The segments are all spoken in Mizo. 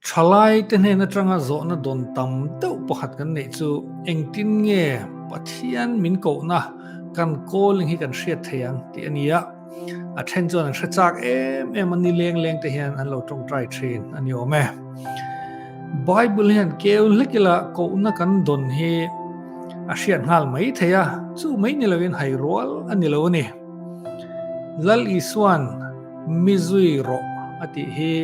Thalaite hnen atanga zawhna dawn tam deuh pakhat kan neih chu engtin nge Pathian min kohna kan calling hi kan hriat thei ang tih a ni a. A then chuan an hre chak em em a, ni leng leng te hian an lo tawngtai thin a ni awm e. Bible hian keu hlek ila kohna kan dawn hi a hriat nghal mai thei a, chu mai ni lovin hai rual a ni lo a ni. Lal Isuan mi zui rawh a tih hi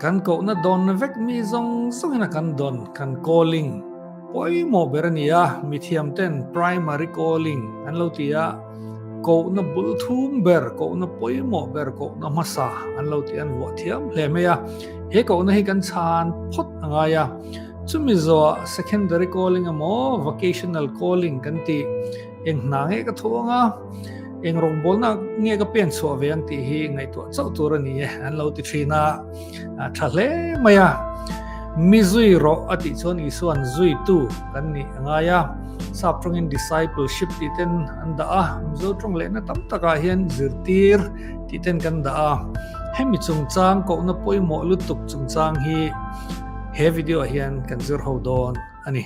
kan kohna dawn vek mi zawng zawngin a kan dawn, kan calling pawimawh ber a ni a, mithiamten primary calling an lo ti a. Kohna bul thum ber, kohna pawimawh ber, kohna hmasa an lo tih an vuah thiam hle mai a. He kohna hi kan chhan phawt a ngai a. Chumi zawhah secondary calling emaw vocational calling kan tih eng hna nge ka thu anga, eng rawngbawlna nge ka pen chhuah ve ang tih hi ngaihtuah chauh tur a ni e an lo ti thin a. A tha hle mai a. Mi zui rawh a tih chuan Isua'n zuitu kan nih a ngai a. Sap tawngin discipleship tih ten an dah a, Mizo tawng lehna tam takah hian zirtir tih ten kan dah a. Hemi chungchang kohna pawimawh lutuk chungchang hi he video ah hian kan zir ho dawn a ni.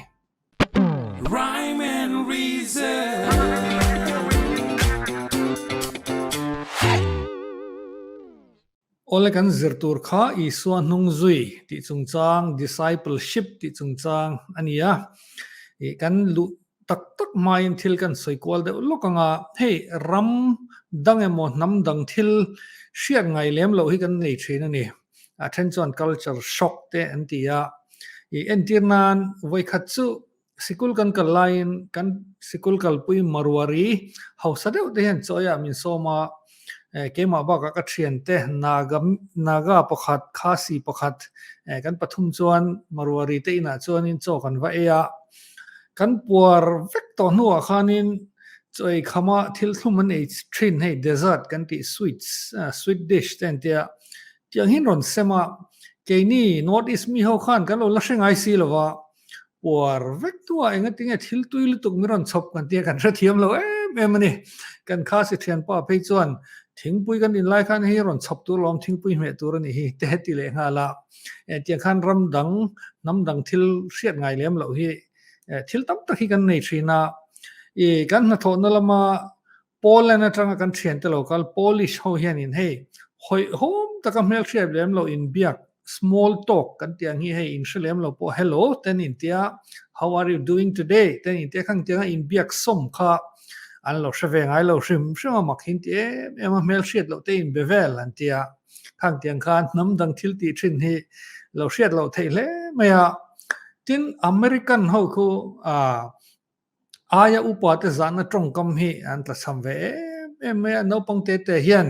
Rhyme and reason. Awle kan zir tur kha Isua hnung zui tih chungchang, discipleship tih chungchang a ni a. Ih kan luh tak tak hmain thil kan sawi kual deuh lawk ang a, hei ram dang emaw hnam dang thil hriat ngai lem loh hi kan nei thin a ni. A then chuan culture shock te an ti a. Ih entir nan vawikhat chu Sikul kan kal laiin kan sikul kalpui Maruari hausa deuh te hian chawiah min sawm a, keimah bakah ka thiante Naga Naga pakhat, Khasi pakhat kan pathum chuan Maruari te inah chuanin chaw kan va ei a. Kan puar vek tawh hnuah khanin chaw ei khama thil thlum an ei thin hei dessert kan tih sweets sweet dish te an tia tiang hian rawn sem a, keini North East mi ho khan kan lo la hre ngai si lova. Puar vek tua engatinge thil tui lutuk min rawn chhawp kan tia kan hrethiam lo em em a ni. Kan Khasi thianpa phei chuan thingpui kan inlai khan hei rawn chhawp tur lawm thingpui hmeh tur a nih hi te ti leh nghal a. Tiang khan ram dang hnam dang thil hriat ngai lem loh hi thil tam tak hi kan nei thin a. I kan hnathawhna lama Poland atanga kan thiante lo kal Polish ho hianin hei hawihhawm taka hmelhriat lem lo inbiak small talk kan tih ang hi hei inhre lem lo pawh hello te an intia how are you doing today te an intia khang tianga inbiak sawm kha an lo hre ve ngai lo hrim hrim a mak hin ti em em a hmelhriat loh te inbe vel an tia khang tiang khan hnam dang thil tih thin hi lo hriat loh theih hle mai a. Tin American ho khu ah Aia upa te zahna tawngkam hi an tlachham ve em em mai a, naupang te te hian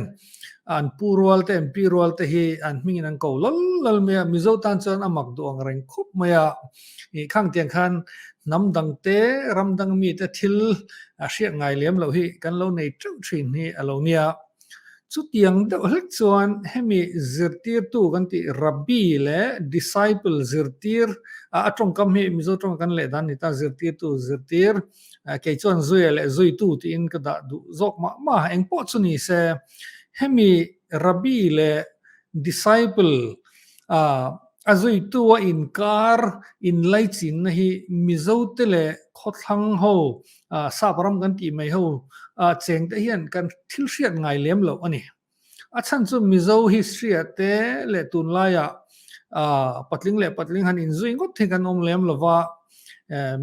an pu rual te an pi rual te hi an hmingin an ko lal lal mai a, Mizo tan chuan a mak duh ang reng khup mai a, ih khang tiang khan hnam dang te ram dang mi te thil a hriat ngai lem loh hi kan lo nei teuh thin hi a lo nia. Chutiang deuh hlek chuan hemi zirtirtu kan tih Rabbi leh disciple zirtir a tawngkam hi Mizo tawng kan leh dan ni ta zirtirtu zirtir kei chuan zuia leh zuitu tiin ka dah duh zawk mah mah engpawh chu ni se hemi Rabbi leh disciple a zuitu a inkar inlaichinna hi Mizote leh khawthlang ho Sap ram kan tih mai ho cheng te hian kan thil hriat ngai lem loh a ni. A chhan chu Mizo history ah te leh tunlaiah patling leh patling han inzui ngawt hi kan awm lem lova,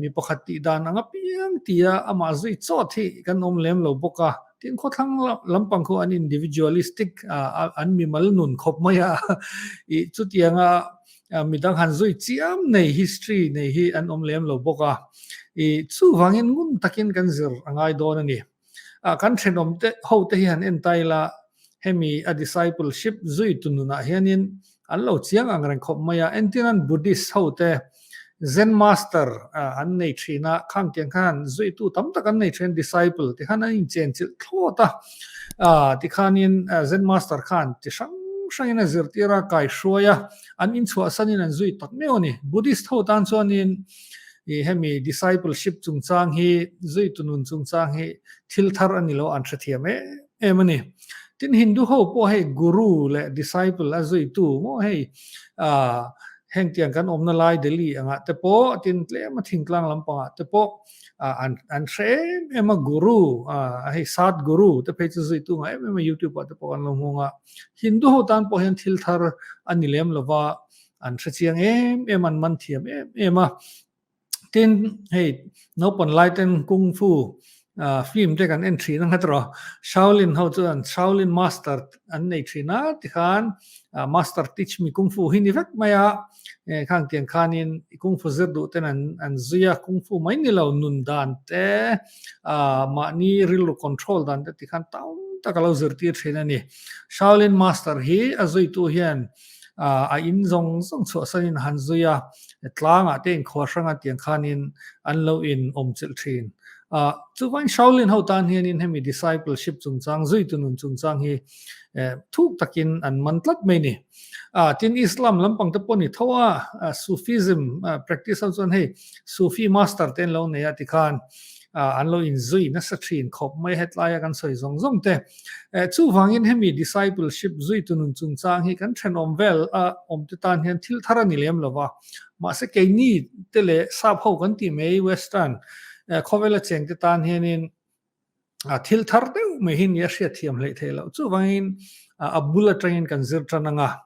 mi pakhat tih dan ang apiang tia amah zui chawt hi kan awm lem lo bawk a. Tin khawthlang lampang khu an individualistic an mimal nun khawp mai a, ih chutianga Midang han zui chiam nei history nei hi an awm lem lo bawk a, i chuvangin ngun takin kan zir a ngai dawn a ni. Kan thenawm te ho te hi han en ta ila, hemi a discipleship zui tu nunah hianin an lo chiang ang reng khawp mai a, entirnan Buddhist ho te Zen master an nei thin a, khang tiang khan zuitu tam tak an nei thin disciple tikhan an inchenchilh thlawt a, tikhanin Zen master khan ti hrang hrangin a zirtir a, kaihruai a, an inchhuahsanin an zui tak meuh a ni. Buddhist ho tan chuanin i hemi discipleship chungchang hi, zuitu nun chungchang hi thil thar a ni lo, an hrethiam em em a ni. Tin Hindu ho pawh hei guru leh disciple a zuitu maw hei ah heng tiang kan awmna lai Delhi angah te pawh tin tlem a thingtlang lampangah te pawh ah an an hre em em a guru ah hei sat guru te phei chu zuitu ngah em em a youtube ah te pawh kan lo hmu ang a. Hindu ho tan pawh hian thil thar a ni lem lova an hre chiang em em an man thiam em em a. Tin, hei naupang lai ten kung fu film te kan en thin ang erawh Shaolin ho chuan Shaolin master an nei thin a tikhan master teach me kung fu hi ni vek mai a, khang tiang khanin kung fu zir duh ten an an zui a, kung fu mai ni lo nun dan te mahni rilru control dan te tikhan tam tak a lo zirtir thin a ni. Shaolin master hi a zuitu hian a in zawng zawng chhuahsanin a han zui a, tlangah te inkhuar hranga tiang khanin an lo in awm chilh thin. Chuvangin Shaolin ho tan hianin hemi discipleship chungchang, zuitu nun chungchang hi thuk takin an man tlat mai ni. Tin, Islam lampang te pawh ni tho a, Sufism practice ho chuan hei Sufi master te an lo nei a tikhan an lo inzui nasa thin khawp mai hetlaia kan sawi zawng zawng te. Chuvangin hemi discipleship zuitu nun chungchang hi kan thenawm vel a awm te tan hian thil thar a ni lem lova. Mahse keini te leh sap ho kan tih mai western khawvela cheng te tan hianin thil thar deuh mai hi nia hriatthiam hleih theih loh. Chuvangin a bul atangin kan zir tan anga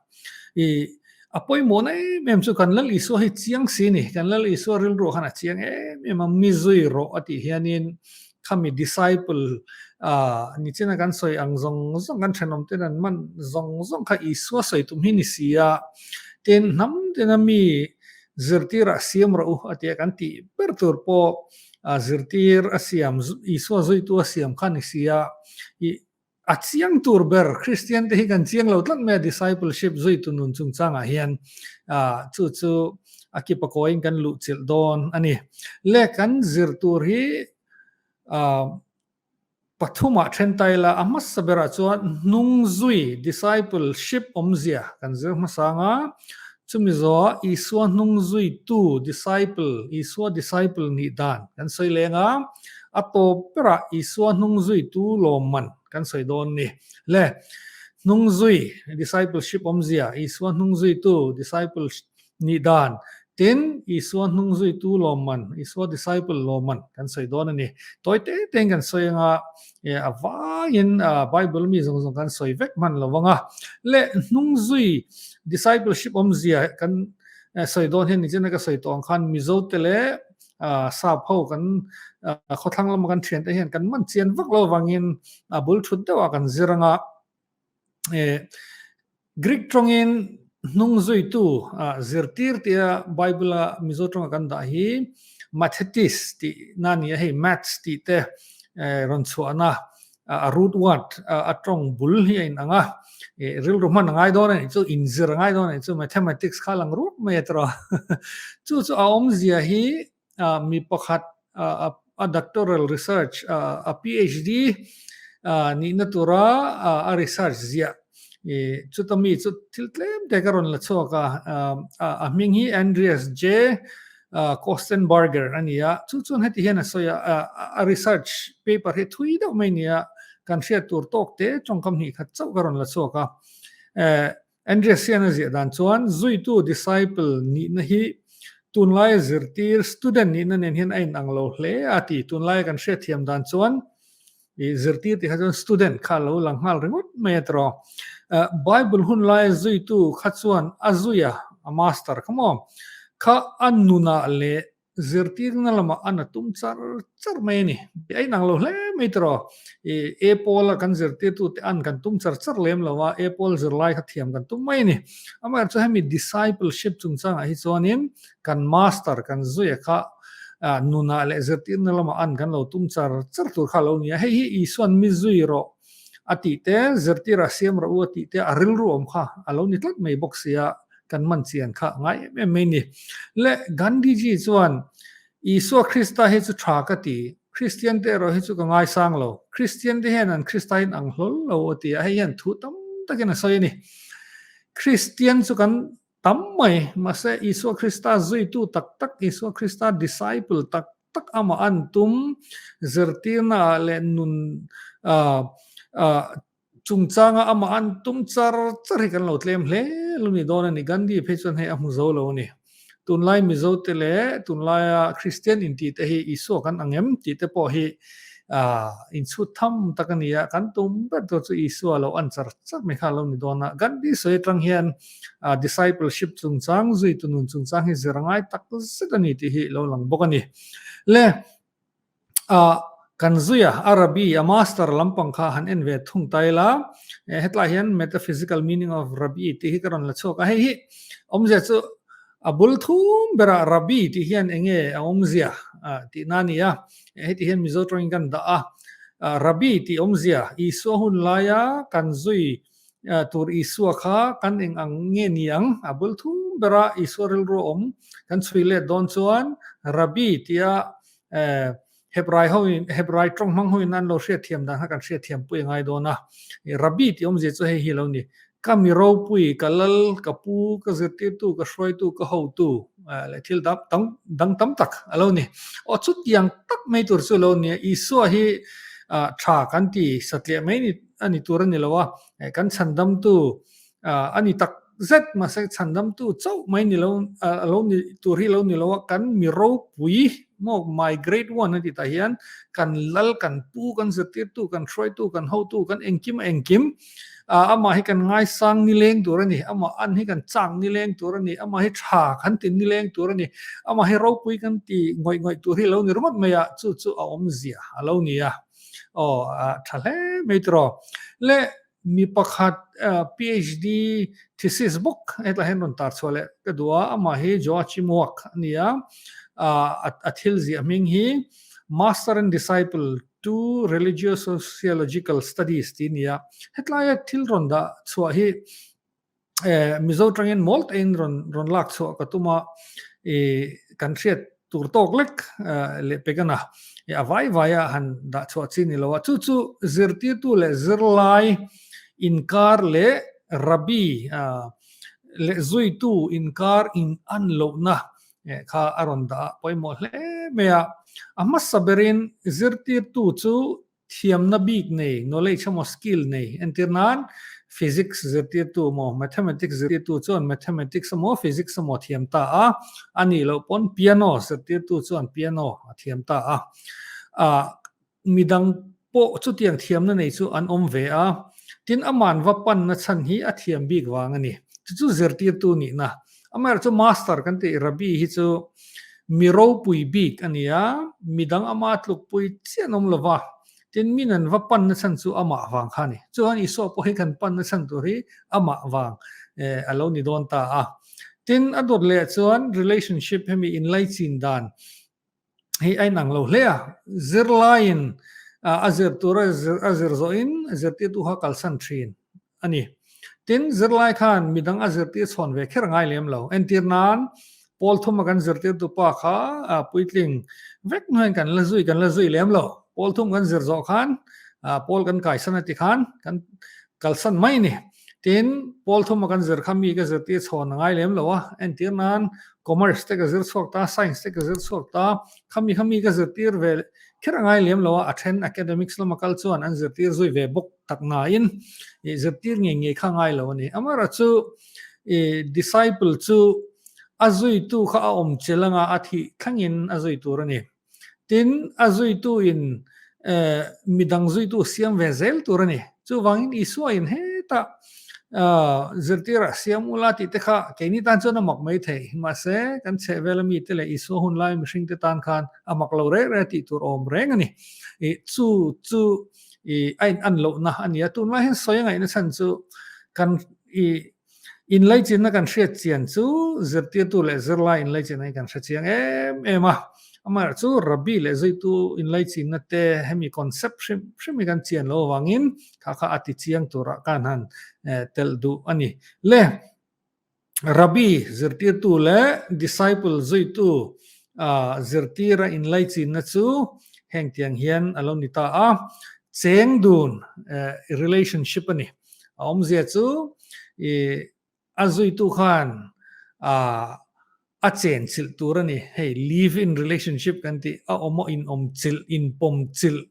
i a pawimawhna em em chu kan Lal Isua hi chiang si ni. Kan Lal Isua rilruah khan a chiang em em a, mi zui rawh a tih hianin khami disciple nichina kan sawi ang zawng zawng kan thenawm ten an man zawng zawng kha Isua sawi tum hi ni si a. Tin, hnam tina mi zirtirah siam rawh u a tia kan tih ber tur pawh zirtir a siam Isua zuitu a siam kha ni si a. I A chiang tur ber Kristian te hi kan chiang lo tlat mai a discipleship zuitu nun chungchangah hian chu chu a kipa kawiin kan luh chilh dawn a ni. Le kan zir tur hi pathumah then ta ila a hmasa berah chuan hnung zui discipleship awmzia kan zir hmasa anga chumi zawhah Isua hnung zuitu disciple Isua disciple nih dan kan sawi leng a. A tawp berah Isua hnung zuitu lawmman kan sawi dawn ni. Le, hnung zui, discipleship awmzia, Isua hnung zuitu, disciple, nih dan, tin Isua hnung zuitu lawmman, Isua disciple lawmman kan sawi dawn a ni. Tawi te tein kan sawi anga, a vaiin Bible mi zawng zawng kan sawi vek hman lo anga. Le, hnung zui, discipleship awmzia kan sawi dawn hian nichina ka sawi tawh ang khan Mizote leh sap ho kan khawthlang lama kan thian te hian kan man chian vak lo avangin a bul thut deuh a kan zir anga Greek tawngin hnung zuitu zirtir tia Bible a Mizo tawnga kan dah hi mathetis tih na ni a hei maths tih te rawn chhuahna a root word a tawng bul hi a inang a, rilru hman a ngai dawn a nih chu, inzir a ngai dawn a nih chu, mathematics kha a lang ruak mai a tiraw. Chu chu a awmzia hi mi pakhat a doctoral research a PhD nihna tura a research ziah chuta mi chu thil tlem te ka rawn la chhuak a, a hming hi Andreas J. Kostenberger a ni a, chu chuan heti hian a sawi a, a research paper hi thui deuh mai a ni a, kan hriat tur tawk te tawngkam hnih khat chauh ka rawn la chhuak a. Andreas hian a ziah dan chuan zuitu disciple nihna hi tunlaia zirtir student nihna nen hian a inang lo hle a ti. Tunlaia kan hriatthiam dan chuan I zirtir tih kha chuan student kha lo lang nghal ringawt mai a tiraw. Bible hun laia zuitu kha chuan a zui a, a master kha maw, kha a nunah leh zirtirna lamah a na tum char char mai a ni. A inang lo hle mai tiraw. I A pawla kan zirtirtute an kan tum char char lem lo a, A pawl zirlai kha thiam kan tum mai a ni. Amaherawhchu hemi discipleship chungchangah hi chuanin kan master kan zuia kha nunah leh zirtirna lamah an kan lo tum char char tur kha a lo ni a, hei hi Isuan mi zui rawh a tih te, zirtirah siam rawh u a tih te a rilru awm kha a lo ni tlat mai bawk sia, kan man chian kha ngai em em mai ni. Le Gandhiji chuan Isua Krista hi chu tha ka ti, Kristian te erawh hi chu ka ngaisang lo, Kristian te hian an Krista in ang hlawl lo a ti a, hei hian thu tam takin a sawi a ni. Kristian chu kan Tam mai, mahse Isua Krista zuitu tak tak, Isua Krista disciple tak tak amah an tum zirtirna ah leh nun ah ah chungchanga amah an tum char char hi kan lo tlem hle lo ni dawn a ni. Gandhi phei chuan hei a hmu zo lo a ni. Tunlai Mizo te leh tunlaia Kristian intih te hi Isua kan ang em tih te pawh hi inchhut tham tak a ni a, kan tum ber tur chu Isua lo an char char mai kha a lo ni dawn a. Gandhi sawi atang hian discipleship chungchang, zuitu nun chungchang hi zir ngai tak zet a ni tih hi lo lang bawk a ni. Le. Ah, kan zui a, a Rabbi, a master lampang kha han en ve thung ta ila, hetlai hian metaphysical meaning of Rabbi tih hi ka rawn la chhuak a, hei hi awmzia chu a bul thum berah Rabbi tih hian eng nge a awmzia tih na a ni a, heti hian Mizo tawngin kan dah a, Rabbi tih awmzia Isua hun laia kan zui tur Isua kha kan eng ang nge ni ang, a bul thum bera Isua rilru awm kan chhui let dawn chuan Rabbi tia Hebrai hoin Hebrai tawng hmang hoin an lo hriatthiam dan kha kan hriatthiam pui a ngai dawn a. Rabbi tih awmzia chu hei hi lo ni. Ka mi ropui, ka lal, ka pu, ka zirtirtu, ka hruaitu, ka hotu leh thil dang dang tam tak a lo ni. Aw chutiang tak mai tur chu lo ni a. Isua hi tha kan ti satliah mai ni a ni tur a ni lo a. Kan chhandamtu a ni tak zet mahse chhandamtu chauh mai ni lo a lo ni tur hi lo ni lo a kan mi ropui maw my great one a ti tah hian kan lal kan pu kan zirtirtu kan hruaitu kan hotu kan engkim a engkim amah hi kan ngaisang nileng tur a ni amah an hi kan chak nileng tur a ni amah hi tha kan ti nileng tur a ni amah hi ropui kan ti ngawih ngawih tur hi lo ni ringawt mai a chu chu a awmzia a lo ni a aw tha hle mai tiraw le Mi pakhat PhD thesis bawk hetlai hian rawn tar chhuah leh ka duh a, amah hi Joachim Wack a ni a, a thil ziah hming hi Master and Disciple to Religio-Sociological Studies tih a ni a, hetlaia thil rawn dah chhuah hi Mizo tangin mawl takin rawn rawn lak chhuah ka tum a, ih kan hriat tur tawk lek leh pek a na. A vai vai a han dah chhuah chi ni lo a, chu chu zirtirtu leh zirlai inkar leh rabbi leh zuitu inkar in an lohna kha a rawn dah a pawimawh hle mai a. A hmasa berin zirtirtu chu Thiamna bik nei, knowledge emaw skill nei, entir nan Physics zirtirtu emaw Mathematics zirtirtu chuan Mathematics emaw Physics emaw thiam ta a, a nih loh pawn Piano zirtirtu chuan Piano a thiam ta a. Ah, midang pawh chutiang thiamna nei chu an awm ve a, tin aman va panna chhan hi a thiam bik vang a ni. Chu chu zirtirtu nihna. Amaherawhchu Master kan tih Rabbi hi chu mi ropui bik a ni a, midang ama tlukpui chiah an awm lo va, tin min an va panna chhan chu amah vang kha a ni. Chuan Isua pawh hi kan panna chhan tur hi amah vang a lo ni dawn ta a. Tin a dawt leh chuan relationship hemi inlaichin dan hei a inang lo hle a, zirlaiin a zir tur a zir zawhin zirtirtu kha kalsan thin a ni. Tin, zirlai khan midang a zirtir chhawn ve kher ngai lem lo. Entir nan, Pawl thuma kan zirtirtu pa kha puitling vek hnuaiin kan la zui kan la zui lem lo. Pawl thum kan zir zawh khan Pawl kan kaisan a ti khan kan kalsan mai a ni. Tin, Pawl thuma kan zir kha mi ka zirtir chhawn a ngai lem lo a, entir nan Commerce te ka zir chhuak ta, Science te ka zir chhuak ta, khami khami ka zirtir ve kher a ngai lem lo a, a then academics lama kal chuan an zirtir zui ve bawk tak nain ih zirtir ngei ngei kha ngai lo a ni. Amaherawhchu ih disciple chu a zuitu kha a awm chel anga a thih thlengin a zui tur a ni. Tin, a zuituin midang zuitu siam ve zel tur a ni. Chuvangin Isuain hetah zirtirah siam ula tih te kha keini tan chuan a mak mai thei. Mahse, kan chhehvela mite leh Isua hun lai mihringte tan khan a mak lo reng reng a tih tur awm reng a ni. Chu chu a in an lohna a ni a. Tunlai hian sawi a ngaihna chhan chu kan Inlaichinna kan hriat chian chu zirtirtu leh zirlai inlaichinna hi kan hre chiang em em a. Amaherawh chu Rabbi leh zuitu inlaichinna te hemi concept hrim hrim hi kan chian loh avangin kha kha a ti chiang turah khan han telh duh a ni. Le Rabbi zirtirtu leh disciple zuitu zirtira inlaichinna chu heng tiang hian a lo ni ta a, cheng dun relationship a ni. A awmzia chu i a zuitu khan a chen chilh tur a ni. Hei live in relationship kan tih a awm a inawm chilh, inpawm chilh.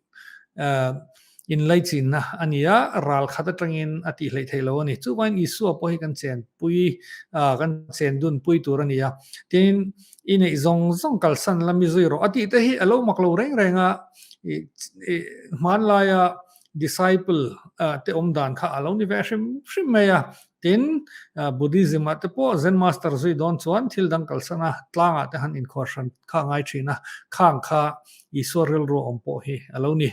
Inlaichinna a ni a, ral khat atangin a tih hleih theih lo a ni. Chuvangin Isua pawh hi kan chenpui, kan chen dunpui tur a ni a. Tin, i neih zawng zawng kalsan la mi zui rawh a tih te hi a lo mak lo reng reng a, hmanlaia disciple te awm dan kha a lo ni ve hrim hrim mai a. Tin, Buddhism ah te pawh Zen master zui dawn chuan thil dang kalsan a, tlangah te han inkhuar hran kha a ngai thin a, khang kha Isua rilru awm pawh hi a lo ni.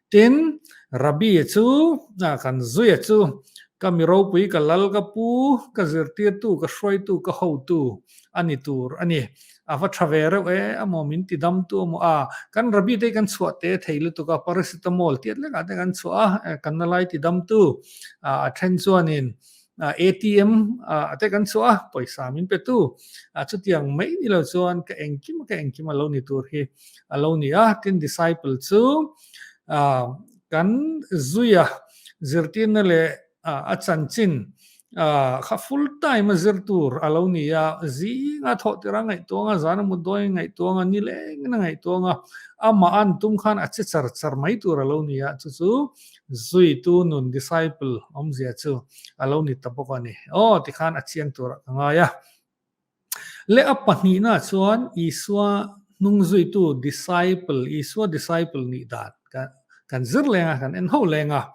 Tin, Rabbi chu, kan zuia chu, ka mi ropui, ka lal, ka pu, ka zirtirtu, ka hruaitu, ka hotu a ni tur a ni. A va tha ve reuh e, amaw min ti damtu amaw a, kan Rabbi te hi kan chhuah te thei lutuk a, paracetamol tiat lekah te kan chhuah a, kan na lai ti damtu, a then chuanin ATM a te kan chhuah a, pawisa min petu, chutiang mai ni lo chuan ka engkim a ka engkim a lo ni tur hi a lo ni a, tin disciple chu kan zuia zirtirna leh a chanchin kha full time a zir tur a lo ni a, zinga thawh tirh a ngaihtuang a, zana mut dawn a ngaihtuang a, nilengin a ngaihtuang a, amah an tum khan a che char char mai tur a lo ni a, chu chu zuitu nun disciple awmzia chu a lo ni ta bawk a ni. Aw tikhan a chiang turah ka ngai a. Leh a pahnihna chuan Isua hnung zuitu disciple, Isua disciple nih dan kan zir leng a, kan en ho leng a.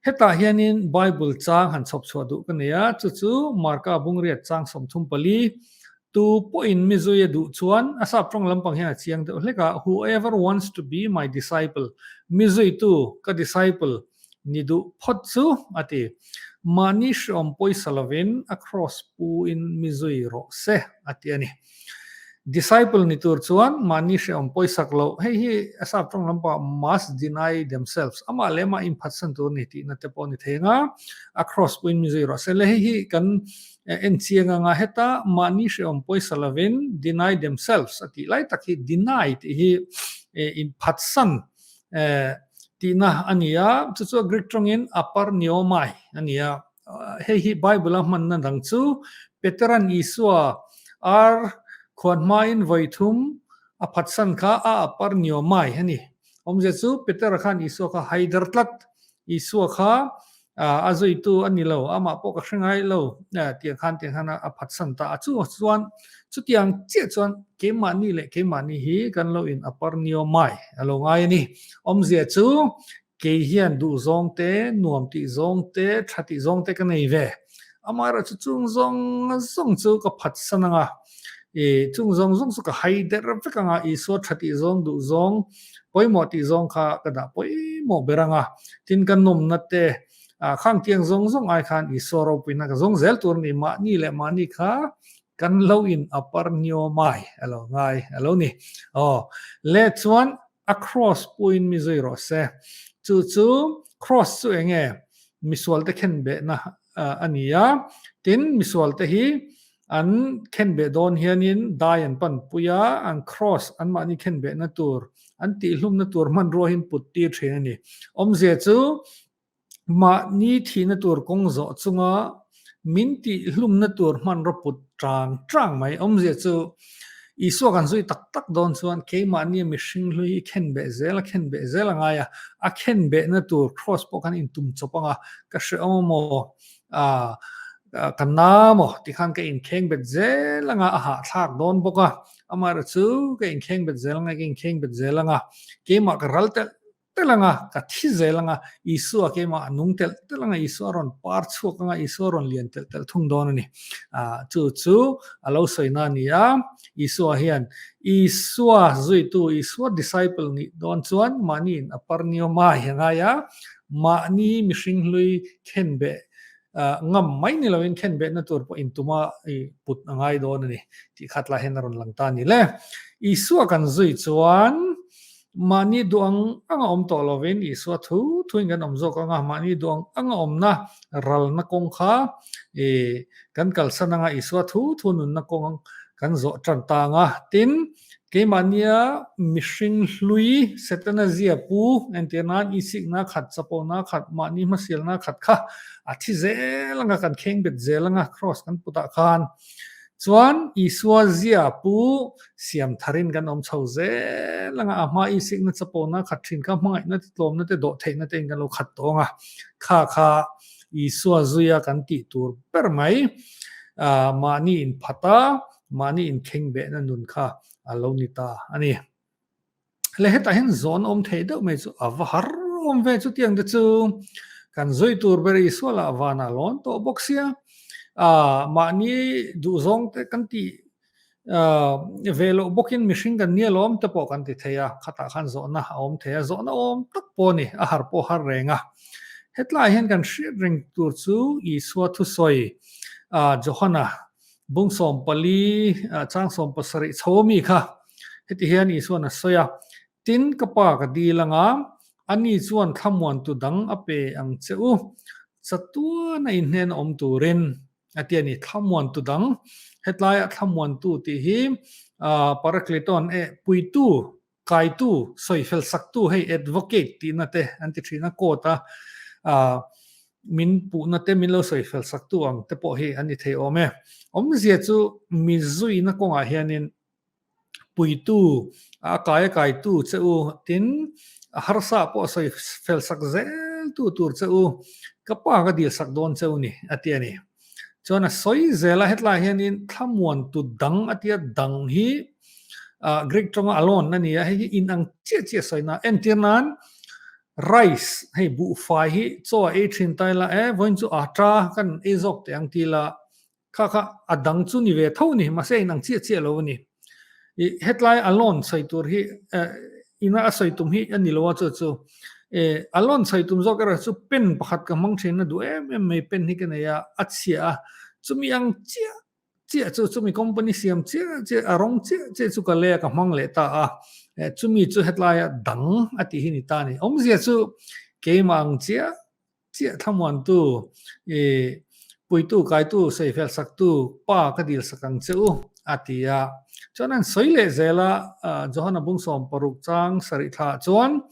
Hetah hianin Bible chang han chhawp chhuah duh ka nei a, chu chu Marka Bungriat chang 34, Tu pawhin mi zui a duh chuan, a sap tawng lampang hian a chiang deuh hlek a, Whoever wants to be my disciple, mi zuitu, ka disciple, ni duh phawt chu, a ti. Mahni hreawm pawisa lovin a cross pu in mi zui rawh se, a ti a ni. Disciple ni tur chuan mahni hreawm pawisak loh, hei hi a sap tawng lampangah must deny themselves, amah leh amah inphatsan tur ni tihna te pawh a ni thei ang a, a cross pu in mi zui rawh se. Le hei hi kan en chiang anga heta mahni hreawm pawisa lovin deny themselves a tih lai tak hi deny tih hi inphatsan tihna a ni a, chu chu Greek tawngin aparniomai a ni a. Hei hi Bible a hmanna dang chu Peteran Isua ar khuan hmain vawi thum a phatsan kha a aparniomai a ni. Awmzia chu Petera khan Isua kha haider tlat, Isua kha a zuitu a ni lo, amah pawh ka hre ngai lo tiang khan tiang khan a phatsan ta a. Chu chuan chutiang chiah chuan keimahni leh keimahni hi kan lo in aparniomai a lo ngai a ni. Awmzia chu kei hian duh zawng te, nuam tih zawng te, tha tih zawng te ka nei ve. Amaherawh chu chung zawng zawng chu ka phatsan ang a, i chung zawng zawng chu ka hai der vek ang a, Isua tha tih zawng duh zawng pawimawh tih zawng kha ka dah pawimawh ber ang a, tin ka nawmna te khang tiang zawng zawng ai khan Isua ropuina ka zawng zel tur a ni, mahni leh mahni kha kan lo in a parnio mai a lo ngai a lo ni. Aw le chuan a cross puiin mi zui rawh se, chu chu cross chu eng nge misual te khen behna a ni a, tin misual te hi An khenbeh dawn hianin dai an panpui a, an cross anmahni khenbehna tur, an tihhlumna tur hmanrua hi an put tir thin a ni. Awmzia chu mahni thihna tur kawng zawh chunga min tihhlumna tur hmanraw put tang tang mai. Awmzia chu Isua kan zui tak tak dawn chuan keimahnia mihring hlui hi khenbeh zel a khenbeh zel a ngai a, a khenbehna tur cross pawh kan intum chawp ang a, ka hrehawm amaw, ah ka na maw tikhan ka inkheng bet zel anga a hahthlak dawn bawk a, amaherawh chu ka inkheng bet zel anga ka inkheng bet zel anga keimah ka ral telh telh anga ka thi zel anga Isua keimah a nung telh telh anga Isua a rawn par chhuak anga Isua a rawn lian telh telh thung dawn a ni. Ah chu chu a lo sawi na a ni a, Isua hian Isua zuitu Isua disciple nih dawn chuan mahni in a parniawm a hi a ngai a, mahni mihring hlui khenbeh ngam mai ni loin khenbehna tur pawh intuma i put a ngai dawn a ni tih khat lah hian a rawn lang ta a ni le. Isua kan zui chuan mahni duh ang anga awm tawh lovin Isua thu thuin kan awm zawk anga mahni duh ang anga awmna ralna kawng kha i kan kalsan anga Isua thu thu nunna kawng kan zawh tan ta anga tin Keimahnia mihring hlui Setana zia pu entir nan isikna khat, chapona khat, mahni hmasialna khat kha a thi zel anga kan kheng bet zel anga cross kan putah khan. Chuan Isua zia pu siam tharin kan awm chho zel anga a hma isikna chapona khat thin kha hmangaihna te tlawmna te dawhtheihna te in kan lo khat tawng a, kha kha Isua zuia kan tih tur ber mai mahni inphat a, mahni inkhengbehna nun kha a lo ni ta a ni. Le hetah hian zawn awm thei deuh mai chu a va har awm ve chutiang te chu kan zui tur ber Isua lah vanah lawn tawh bawk sia ah mahni duhzawng te kan tih ah ve loh bawkin mihring kan nia lawm te pawh kan ti thei a khatah khan zawhna a awm thei a zawhna awm tak pawh a ni a har pawh har reng a hetlaiah hian kan hriat reng tur chu Isua thusawi ah Johana Bung 14, chang 17 chho ami kha heti hian Isuan a sawi a, Tin, ka pa ka dil anga, ani chuan thlamuantu dang a pe ang che u, chatuana inhnen awm turin a ti a ni. Thlamuantu dang, hetlaiah thlamuantu tih hi Parakleton, eh, puitu, kaitu, sawifel saktu hei advocate tihna te an ti thin a, court a min puhna te min lo sawifel saktu ang te pawh hi an ni thei awm e. Awmzia chu mi zuina kawngah hianin puitu, a kai a kaitu che u tin a harsa pawh sawifel sak zel tu tur che u ka pa ka dil sak dawn che u ni a ti a ni. Chuan a sawi zel a, hetlai hianin thlamuantu dang a tia dang hi Greek tawnga alone a ni a, hei hi inang chiah chiah sawina entir nan rice hei buhfai hi chaw a ei thin ta ila e vawiin chu atta kan ei zawk teh ang ti ila kha kha a dang chu ni ve tho a ni mahse a inang chiah chiah lo a ni. I hetlai alone sawi tur hi ina a sawi tum hi a ni lo a chu chu e alone sawi tum zawk erawh chu pen pakhat ka hmang thin a duh em em mai pen hi ka nei a a chhia a chumi ang chiah chiah chu chumi company siam chiah chiah a rawng chiah chiah chu ka lei a ka hmang leh ta a chumi chu hetlai a dang a tih hi ni ta a ni awmzia chu keimah ang chiah Chiah thlamuantu, i puitu, kaitu, saifel saktu pa ka dil sak ang che u, a ti a. Chuan an sawi leh zel a, Johana bung 60 chang sarih thla ah chuan,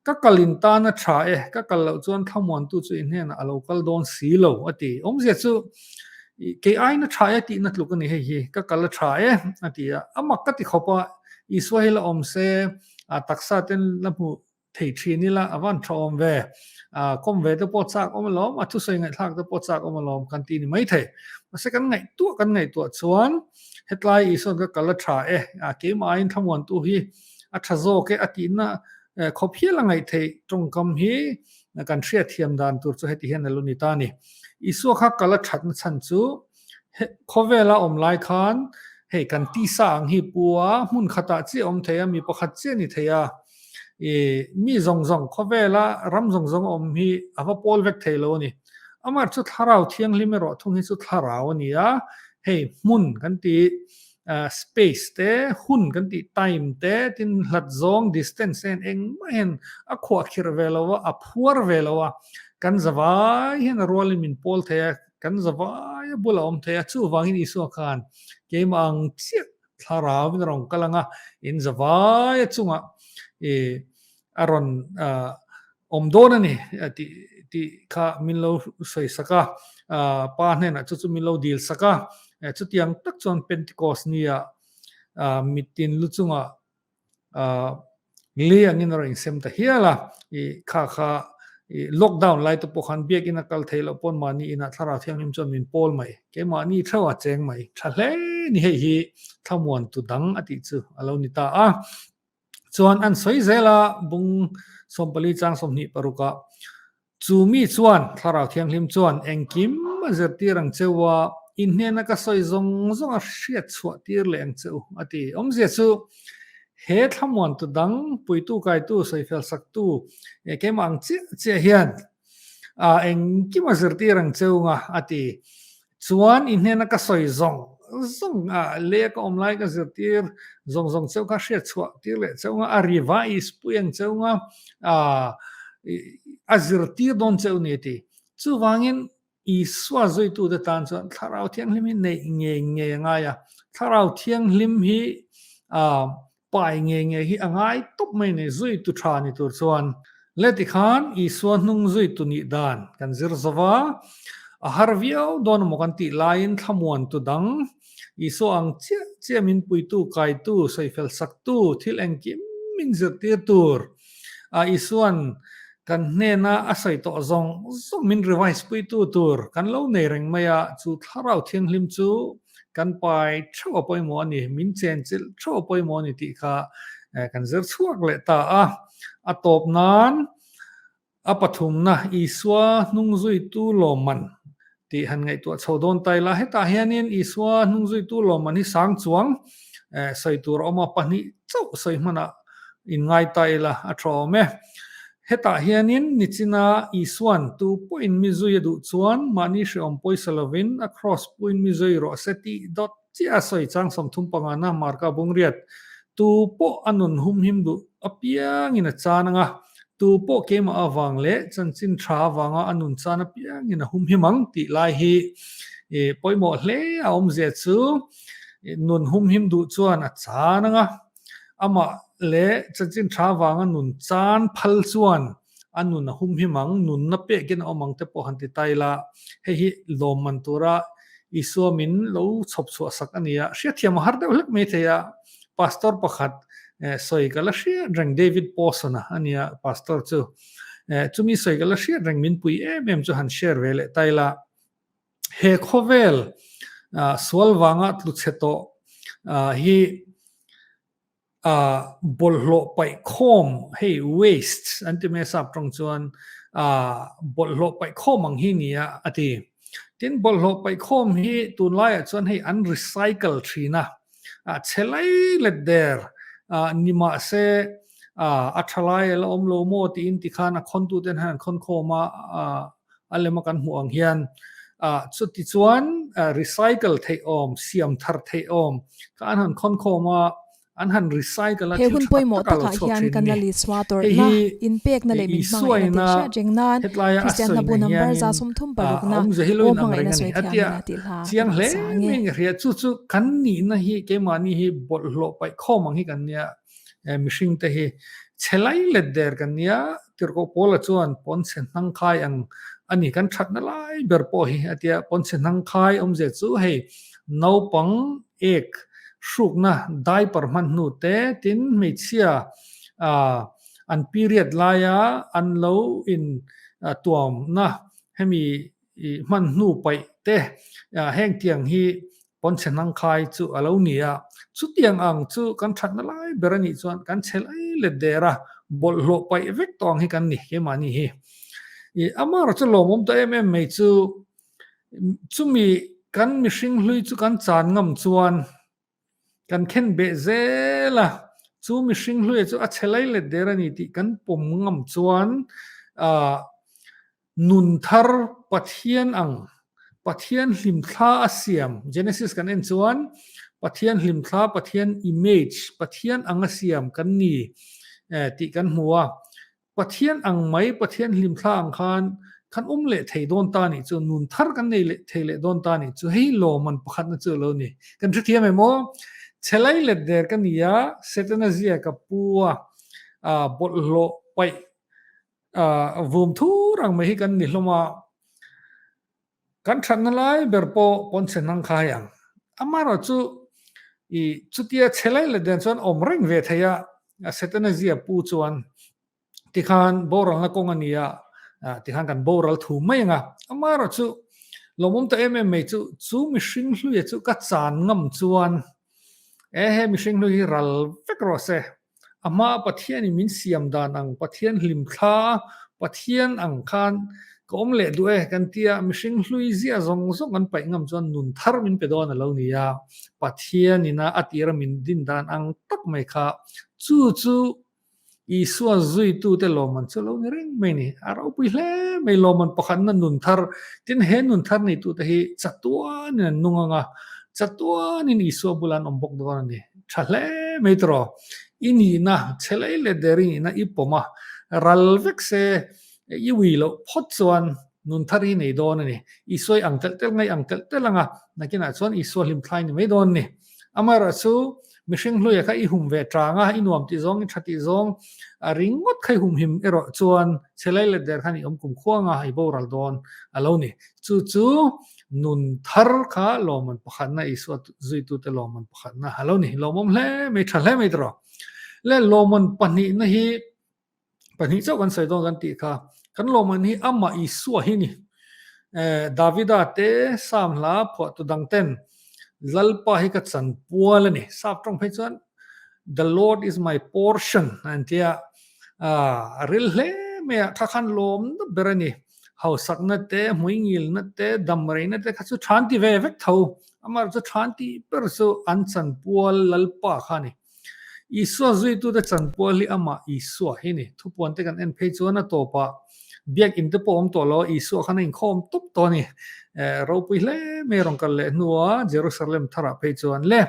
Ka kal in tan a tha e, ka kal loh chuan thlamuantu chu i hnenah a lo kal dawn si lo, a ti. Awmzia chu, kei aiin a tha e tihna tluk a ni hei hi, ka kal a tha e, a ti a. A mak ka ti khawp a, Isua hi la awm se, a taksa ten la hmuh Thei thin ila a van tha awm ve. A kawm ve te pawh chak awm alawm, a thusawi ngaihthlak te pawh chak awm alawm kan ti ni mai thei. Mahse kan ngaihtuah kan ngaihtuah chuan hetlai Isuan ka kal a tha e, a keimah aiin thlamuantu hi a tha zawk e a tihna khawp hial a ngaih theih tawngkam hi kan hriatthiam dan tur chu heti hian a lo ni ta a ni. Isua kha kal a thatna chhan chu Khawvela awm lai khan hei kan tisa ang hi pu a, hmun khatah chiah awm thei a, mi pakhat chiah ni thei a, i mi zawng zawng khawvela ram zawng zawng awm hi a va pawl vek thei lo a ni. Amah chu thlarau thianghlim erawh thung hi chu thlarau a ni a, hei hmun kan tih space te, hun kan tih time te, tin hlat zawng distance te hian engmah hian a khuah khirh ve lo a, a phuar ve lo a, kan zavai hian a rualin min pawl thei a, Kan zavai a bula awm thei a, chuvangin Isua khan keimah ang chiah thlarauin a rawn kal ang a, in zavai a chungah i a rawn awm dawn a ni tih tih kha min lo sawi sak a, Pa hnenah chu chu min lo dil sak a, chutiang tak chuan Pentecost nia mitin lu chungah Li angin a rawn insem ta hial a, i kha kha i lockdown lai te pawh khan biakinn a kal theih loh pawn mahni inah thlarau thianghlim chuan min pawl mai, keimahni theuh a cheng mai tha hle ni hei hi thlamuantu dang a tih chu a lo ni ta a. Chuan an sawi zel a, bung 14 chang 26 ah Chu mi chuan, Thlarau Thianghlim chuan engkim a zirtir ang che u a, in hnena ka sawi zawng zawng a hriat chhuah tir leh ang che u, a ti. Awmzia chu, he thlamuantu dang, puitu kaitu, sawifel saktu, keimah ang chiah chiah hian engkim a zirtir ang che u nga, a ti. Chuan i hnena ka sawi zawng zawng a, leh ka awm lai ka zirtir zawng zawng cheu kha hriat chhuah tir leh cheu nga, a revise pui ang cheu nga, a zirtir dawn cheu ni a ti. Chuvangin Isua zuitute tan chuan Thlarau Thianghlim hi neih ngei ngei a ngai a, Thlarau Thianghlim hi Pai ngei ngei hi a ngai tawp mai nei zui tu tha ni tur chuan. Le tikhan Isua hnung zui tu nih dan kan zir zo va, a har viau dawn emaw kan tih laiin thlamuan tu dang Isua ang chiah chiah min puitu, kaitu, sawifel saktu, thil engkim min zirtir tur a Isua'n kan hnena a sawi tawh zawng zawng min revise puitu tur kan lo nei reng mai a, chu Thlarau Thianghlim chu kan pai theuh a pawimawh a ni, min chenchilh theuh a pawimawh a ni tih kha kan zir chhuak leh ta a. A tawp nan A pathumna, Isua hnungzuitu lawmman tih han ngaihtuah chho dawn ta ila, hetah hianin Isua hnungzuitu lawmman hi sang chuang sawi tur a awm a, pahnih chauh sawi hmanah inngai ta ila a tha awm e. Hetah hianin nichina Isua'n tu pawhin mi zui a duh chuan mahni hrehawm pawisa lovin a kraws puin mi zui rawh se tih dawt chiah a sawi chang 35 na Marka Bungriat, Tu pawh a nun humhim duh apiangin a chan ang a, tu pawh keimah avang leh chanchin tha avanga a nun chan apiangin a humhim ang tih lai hi pawimawh hle a awmzia chu nun humhim duh chuan a chan ang a, amah leh chanchin tha avanga nun chan phal chuan a nun a humhim ang, nunna pekin a awm ang te pawh han ti ta ila, hei hi lawmman tura Isua min lo chhawp chhuah sak a ni a, hriatthiam a har deuh hlek mai thei a, Pastor pakhat sawi ka la hriat reng David Pawson-a a nia Pastor chu, chumi sawi ka la hriat reng min pui em em chu han share ve leh ta ila, he khawvel sual vanga tlu chhe tawh hi ah bawlhhlawh paih khawm hei waste an ti mai a sap tawng chuan ah bawlhhlawh paih khawm ang hi nia a ti. Tin bawlhhlawh paih khawm hi tunlaiah chuan hei an recycle thin a, ah chhe lai let der ah ni mahse ah a tha lai a la awm lo maw tiin tikhan a khawntu ten hian an khawn khawm a ah a lema kan hmuh ang hian ah chuti chuan recycle theih awm, siam thar theih awm kha an han khawn khawm a, an han recycle a He thil hun tha tak pawimawh tak a lo takah chhuak hian thin kan a ni. la Lisua Hei tawrhna, hi inpekna leh min Isuaina hmangaihna tih hriat reng nan hetlaia a Kristian sawina hnabu number hianin 36 a na awmze hi aw lo inang hmangaihna reng a ni. sawi A thiam tia ila tih hla ka chiang duh hle sang e. mai ka hria. Chu chu kan nihna hi keimahni hi bawlhhlawh paih khawm ang hi kan nia. Mihring te hi chhe lai let der kan nia, Tirhkoh Paula chuan pawnchhe hnangkhai ang a ni, kan thatna lai ber pawh hi a tia, pawnchhe hnangkhai awmzia chu hei naupang ek hrukna diaper hman hnu te tin hmeichhia an period laia an lo in tuamna hemi I hman hnu paih te heng tiang hi pawnchhe hnangkhai chu a lo ni a, chutiang ang chu kan thatna lai ber a nih chuan kan chhe lai let der a, bawlhhlawh paih vek tawh ang hi kan ni keimahni hi. I amaherawh chu lawmawm ta em em mai chu chumi kan mihring hlui chu kan chan ngam chuan Kan khen beh zel a, chu mihring hluia chu a chhe lai let der a ni tih kan pawm ngam chuan nun thar Pathian ang, Pathian hlimthla a siam, Genesis kan en chuan Pathian hlimthla, Pathian image, Pathian ang a siam kan ni tih kan hmu a. Pathian ang mai, Pathian hlimthla ang khan kan awm leh thei dawn ta nih chu, nun thar kan nei leh thei leh dawn ta nih chu, hei lawmman pakhatna chu a lo ni. Kan hrethiam em aw? Chhelai let der ka ni a, Setana zia ka pu a, bawlhhlawh paih vum thur ang mai hi kan ni hlawm a. Kan thatna lai ber pawh pawnchhe hnang khai ang. Amaherawh chu i chutia chhe lai let dan chuan awm reng ve thei a, Setana zia pu chuan tikhan boralna kawng a ni a, tikhan kan boral thu mai ang a. Amaherawh chu lawmawm ta em em mai chu, chu mihring hluia chu ka chan ngam chuan e he mihring hlui hi ral vek rawh se. A hmaa Pathianin min siam dan ang, Pathian hlimthla, Pathian ang khan ka awm leh duh e kan tia, mihring hlui ziah zawng zawng kan paih ngam chuan nun thar min pe dawn a lo ni a, Pathianina a tira min din dan ang tak mai kha chu chu Isua zuitute lawmman chu a lo ni reng mai ni. A ropui hle mai lawmman pakhatna nun thar, tin he nun thar neitute hi chatuanin an nung ang a, chatuanin Isua bulah an awm bawk dawn a ni. Tha hle mai tawh. I nihna, chhe lei leh der i nihna i pawm a, ral vek se i ui loh phawt chuan nun thar hi nei dawn a ni. Isua i ang telh telh ngai ang telh telh ang a, nakinah chuan Isua hlimthlai ni mai dawn a ni. Amaherawh chu mihring hluia kha i hum ve tang a, i nuam tih zawng, i tha tih zawng a ringawt kha i humhim erawh chuan chhe lei let der khan i awm kum khuang a, i boral dawn a lo ni. Chu chu. Nun thar kha lawmman pakhatna Isua zuitute lawmman pakhatna a lo ni. Lawmawm hle mai, tha hle mai tawh. Le lawmman pahnihna hi pahnih chauh kan sawi dawn kan tih kha kan lawmman hi amah Isua hi ni. Davida te Psalm hla phuahtu dang ten Lalpa hi ka chanpual a ni. Sap tawng phei chuan The Lord is my portion an tia a ril hle mai a, kha khan lawmna ber a ni. Hausakna te, hmuingilna te, damreina te kha chu than ti ve vek tho. Amaherawhchu chu than tih ber chu an chanpual Lalpa kha a ni. Isua zuitute chanpual hi amah Isua hi ni. Thupuan te kan en phei chuan a tawpah biakinn te pawh a awm tawh lo a, Isua khan a inkhawm tawp tawh a ni. Ropui hle mai rawn kal leh hnua Jerusalem tharah phei chuan le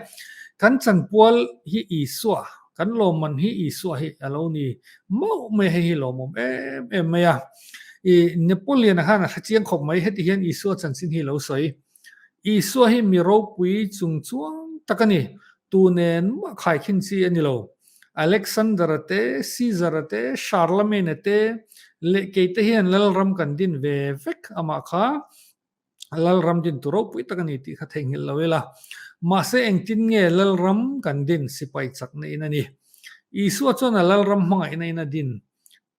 kan chanpual hi Isua, kan lawmman hi Isua hi a lo ni mauh mai a, hei hi lawmawm em em mai a. I Napoleon-a khan a hre chiang khawp mai, heti hian Isua chanchin hi a lo sawi. Isua hi mi ropui chung chuang tak a ni. Tu nen mah khaikhin chi a ni lo. Alexander-a te, Caesar-a te, Charlemagne-a te leh keite hian lalram kan din ve vek amah kha lalram din tu ropui tak a ni tih kha theihnghilh lo ila. Mahse engtin nge lalram kan din sipai chakna in a ni. Isua chuan a lalram hmangaihna in a din.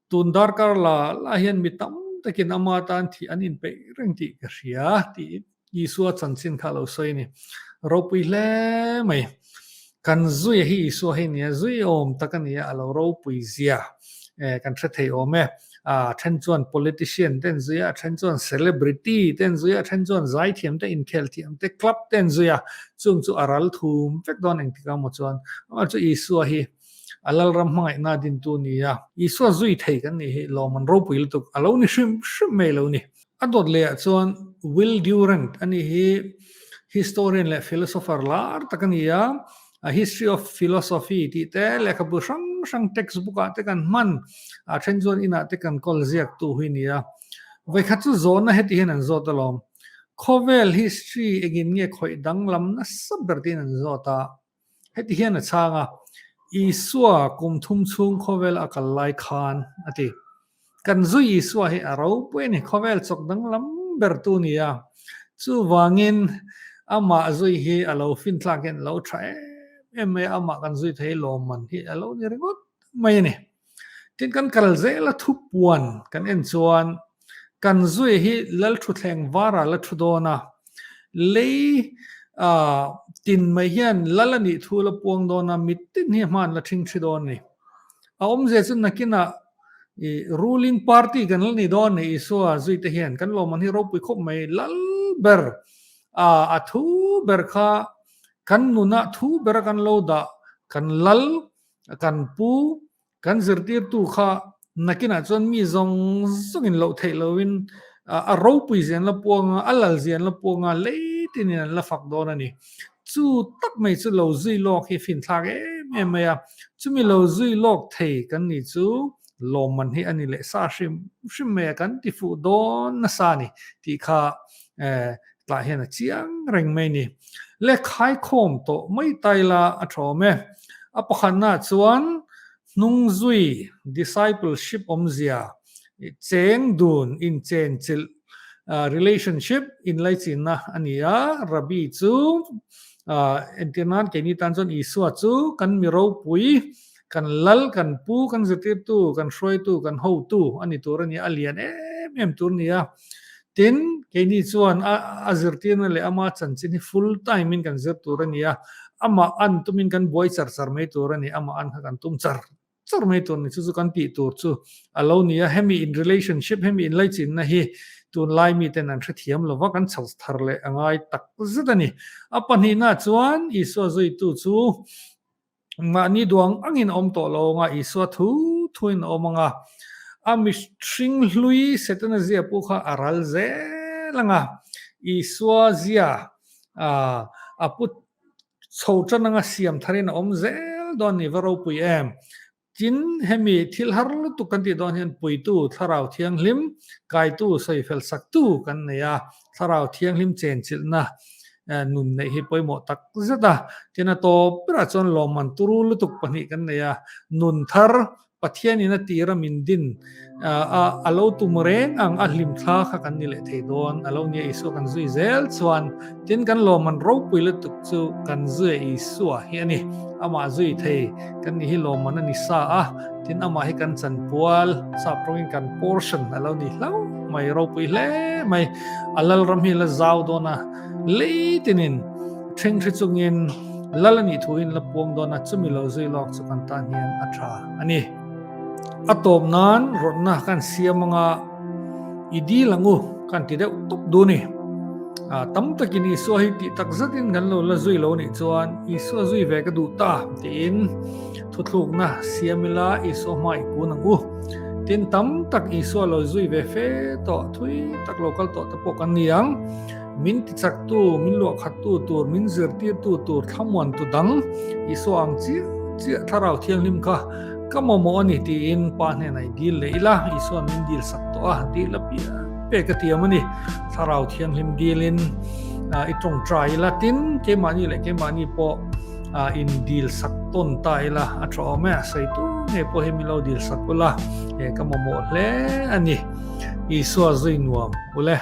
Tun darkar la la hian mi tam takin ama tan thih an inpeih reng tih ka hria tih Isua chanchin kha a lo sawi a ni. Ropui hle mai. Kan zuia hi Isua hi nia, zui awm tak a nia, a lo ropui zia kan hre thei awm e. A then chuan politician te an zui a, a then chuan celebrity te an zui a, a then chuan zaithiam te, inkhel thiam te, club te an zui a, chung chu a ral thum vek dawn engtik ang maw chuan. Amaherawhchu Isua hi A Lalram hmangaihna dintu ni a, Isua zui thei kan nih hi lawm an ropui lutuk a lo ni hrim hrim mai lo ni. A dawt lehah chuan Will Durant a nih hi historian leh philosopher lar tak a ni a, A History of Philosophy tih te lehkhabu hrang hrang textbook ah te kan hman, a then chuan inah te kan kawl ziaktu hi a ni a. Vawikhat chu zawhna heti hian an zawt alawm, Khawvel history engin nge khawih danglam nasa ber tiin an zawt a. Heti hian a chhang a, Isua kum thum chhung khawvel a kal lai khan, a ti. Kan zui Isua hi a ropui a ni, khawvel chawk danglam bertu a ni a. Chuvangin amah zui hi a lo finthlak hian a lo tha em em mai a, amah kan zui thei lawmman hi a lo ni ringawt mai a ni. Tin, kan kal zel a thupuan kan en chuan kan zui hi Lalthuthleng varah la thu dawn a, lei tin mai hian lal a nih thu la puang dawn a, mitin hi hman la thing thi dawn a ni. A awmzia chu nakinah i ruling party kan la ni dawn a ni Isua zuite hian kan lawmman hi ropui khawp mai lal ber a thu ber kha kan nunah thu bera kan lo dah kan lal Kan pu, kan zirtirtu kha nakinah chuan mi zawng zawngin loh theih loin a ropui zia an la puang a, a lal zia an la puang a, lei tinin an la fak dawn a ni. Chu tak mai chu lo zui lawk hi finthlak em em mai a, chumi lo zui lawk thei kan nih chu lawmman hi a ni leh sa hrim hrim mai a, kan ti fuh dawn nasa a ni tih kha tah hian a chiang reng mai a ni. Le khaikhawm tawh mai ta ila a thawm e. A pakhatnaah chuan hnungzui, discipleship, awmzia, cheng dun, inchenchilh, relationship, inlaichinna a ni a. Rabbi chu entir nan keini tan chuan Isua chu kan mi ropui, kan lal, kan pu, kan zirtirtu, kan hruaitu, kan hotu a ni tur a ni a, a lian em em tur a ni a. Tin, keini chuan a zirtirna leh ama chanchin hi full time in kan zir tur a ni a, amah an tumin kan buai char char mai tur a ni, amah an kha kan tum char char mai tur a ni, chu chu kan tih tur chu a lo ni a, hemi in relationship, hemi inlaichinna hi tunlai miten an hrethiam lo va, kan chho thar leh a ngai tak zet a ni. A pahnihna chuan Isua zuitu chu Mahni duang angin a awm tawh lo anga, Isua thu thuin a awm anga, a mihring hlui Setana zia pawh kha a ral zel anga, Isua zia a pu chho tan anga siam tharin a awm zel dawn ni va ropui em. Tin, hemi thil har lutuk kan tih dawn hian puitu Thlarau Thianghlim kaitu sawi fel saktu kan nei a, Thlarau Thianghlim chenchilhna nun neih hi pawimawh tak zet a. Tin, a tawp berah chuan lawmman turu lutuk pahnih kan nei a, nun thar Pathianin a tira min din a, a lo tum reng ang a hlimthla kha kan ni leh thei dawn. A lo nia Isua kan zui zel chuan tin kan lawmman ropui lutuk chu kan zui Isua hi a ni. Amah zui thei kan ni hi lawmman a ni sa a, tin amah hi kan chanpual, sap tawngin kan portion a lo ni hlauh mai, ropui hle mai. A lalram hi la zau dawn a, lei tinin ṭhengṭhi chungin lal a nih thuin la puang dawn a, chumi lo zui lawk chu kan tan hian a ṭha a ni. A tawp nan rawtna kan siam anga i dil ang u kan ti deuh tawp duh a ni. Tam takin Isua hi tih tak zetin kan lo la zui lo nih chuan Isua zui ve ka duh ta tiin thuthlukna siam ila Isua hma i kun ang u. Tin tam tak Isua lo zui ve fe tawh thui tak lo kal tawh te pawh kan ni ang. Min tichaktu, min luahkhattu tur, min zirtirtu tur thlamuantu dang Isua ang chiah chiah Thlarau Thianghlim kha ka mamawh a ni tiin Pa hnenah i dil leh ila, Isua'n min dil sak tawh a, dil a piah pek a tiam a ni. Thlarau Thianghlim dilin i tawngtai ila, tin keimahni leh keimahni pawh in dil sak tawn ta ila a tha awm e, a sawitu ngei pawh hi min lo dil sak ula, ka mamawh hle a ni. Isua zui nuam ule.